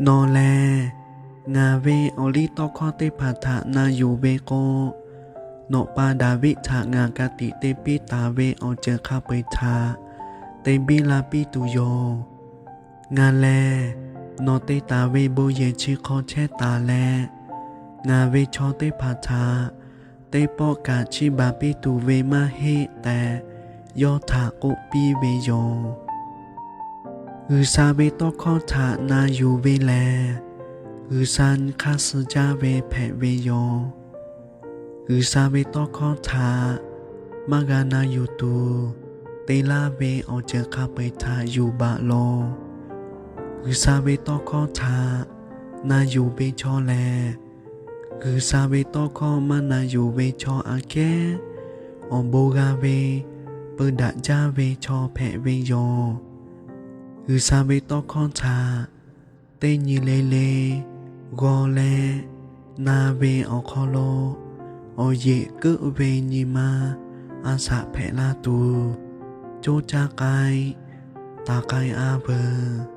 Nawˬ lehˬ ngaˬ ve awˬ liˇ tawˇ hkawˇ teˇ hpaˍ htaꞈ na yuˬ ve k'o, nawˬ pa Daˍviˆ htaꞈ ngaˬ ka tiꞈ te piˇ taˍ ve awˬ ceuˬ hk'a peu-eˬ htaꞈ te biˇ la piˇ tuˬ yoˬ. Ngaˬ lehˬ nawˬ te taˍ ve bon yehˬ chi hk'aw chehˇ taˍ leh, ngaˬ ve chaw teˇ hpaˍ htaꞈ teˇ pawˆ kaꞈ chiˇ baˬ piˇ tuˬ ve maˇ heˆ tehꞈ, yawˇ htaꞈ k'oˆ piˇ ve yoˬ. G'uiˬsha ve tawˇ hkawˇ htaꞈ na yuˬ ve lehˬ, G'uiˬsha nyi hk'aˇ suh jaˇ ve hpehꞈ ve yoˬ. G'uiˬsha ve tawˇ hkawˇ htaꞈ maˇ g'a na yuˬ tuˬ, te laˇ ve awˬ ceuˬ hk'a peu-eˬ htaꞈ yuˬ baˬ loˬ. G'uiˬsha ve tawˇ hkawˇ htaꞈ na yuˬ ve chaw lehˬ, G'uiˬsha ve tawˇ hkawˇ maˇ na yuˬ ve chaw aꞈ kehˉ awˬ bon g'a ve, peu daꞈ jaˇ ve chaw hpehꞈ ve yoˬ. G'uiˬsha ve tawˇ hkawˇ htaꞈ teˇ nyi le le g'aw leh na ve awˬ hk'aw lo, awˬ yeꞈ keuˆ ve nyi ma a shaꞈ hpehꞈ la tuˬ, coˇ caˇ k'ai taˍ k'ai-a veuˬ.